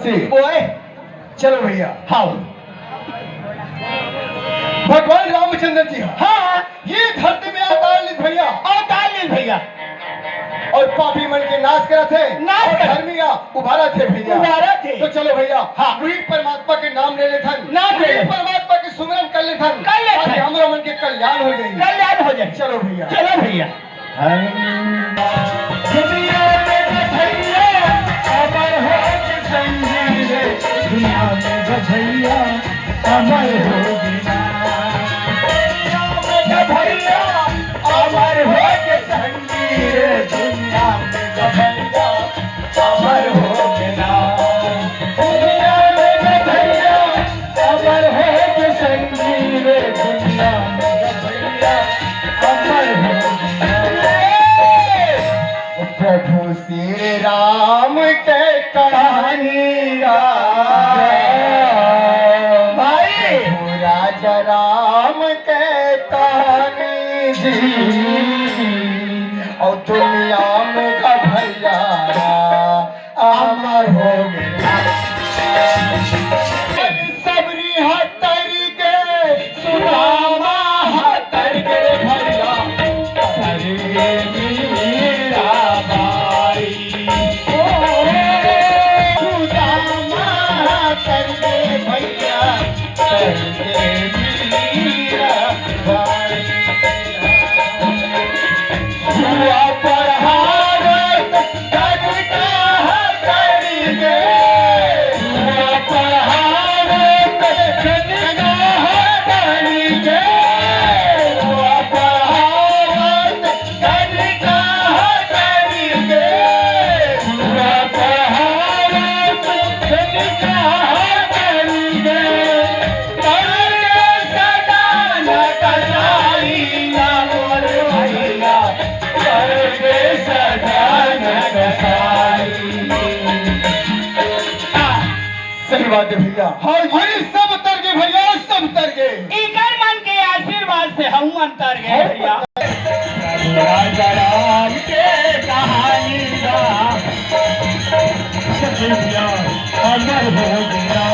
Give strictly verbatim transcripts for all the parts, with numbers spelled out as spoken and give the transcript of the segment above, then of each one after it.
से। ओए। चलो भैया। हाँ। भगवान रामचंद्र जी, हाँ। ये धरती में अवतार लीस भैया। अवतार लीस भैया। और पापी मन के नाश करत हे, नाश और करत। धर्मी ला उभारत हे भैया। उभारत हे। तो चलो भैया, हाँ। वही परमात्मा के नाम ले लेथन। नाम ले वही लेथन। परमात्मा के सुमिरन कर लेथन। कर लेथन। ताकि हमरो मन के कल्याण हो जाए। कल्याण हो जाए। चलो भैया। चलो भैया। दुनिया में गधैया अमर हो के संगी रे, दुनिया में गधैया अमर हो गे ना। दुनिया में गधैया अमर हो के संगी रे, दुनिया में गधैया अमर हो गे ना। दुनिया में गधैया अमर हो के संगी रे, दुनिया में गधैया अमर हो गे ना। प्रभु श्री राम के कहानी गा। भाई। प्रभु राजा राम के कहानी जी। और दुनिया में गधैया अमर हो गे। सबरी हथरी के सुदामा हथरी के भैया, हथरी के मीरा बाई। ओ, सुदामा हथरी के भैया, हथरी के मीरा बाई। द्वापर हारत कनिका हथरी के। द्वापर हारत कनिका हथरी के। द्वापर हारत कनिका हथरी के। द्वापर हारत कनिका हथरी के। करके सदा न कसाई ना मोर भैया, करके सदा न कसाई। सही बात है भैया। हाँ, ये सब तर गे भैया, सब तर गे। इकर मन के आशीर्वाद से हम मन तर गे भैया। राजा राम के कहानी गा। सत्य भैया, अमर हो गे ना।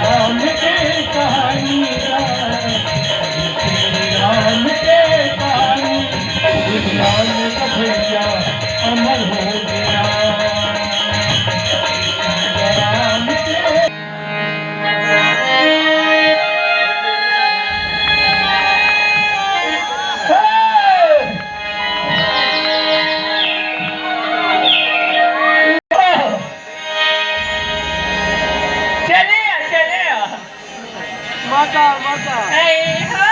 राम के कहानी गा, राम के कहानी, राम का भैया अमर हो गे ना। राम के चले आ, चले आ। मजा, मजा। ए हो।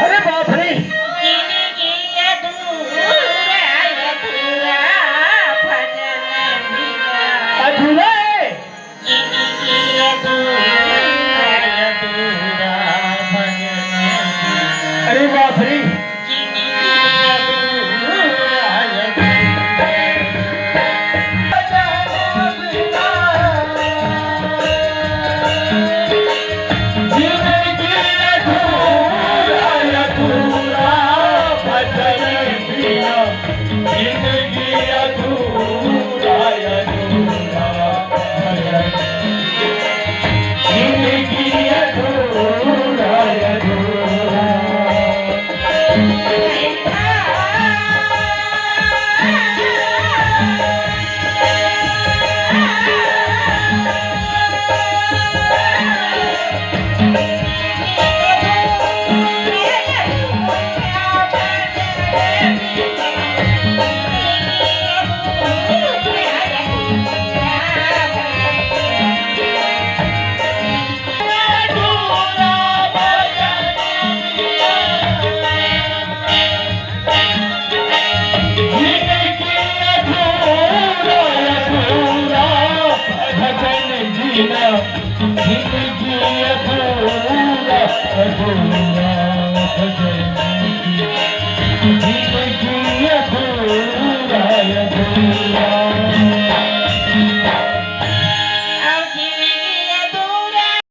अरे बाप रे। अधूरा है। अरे बाप रे।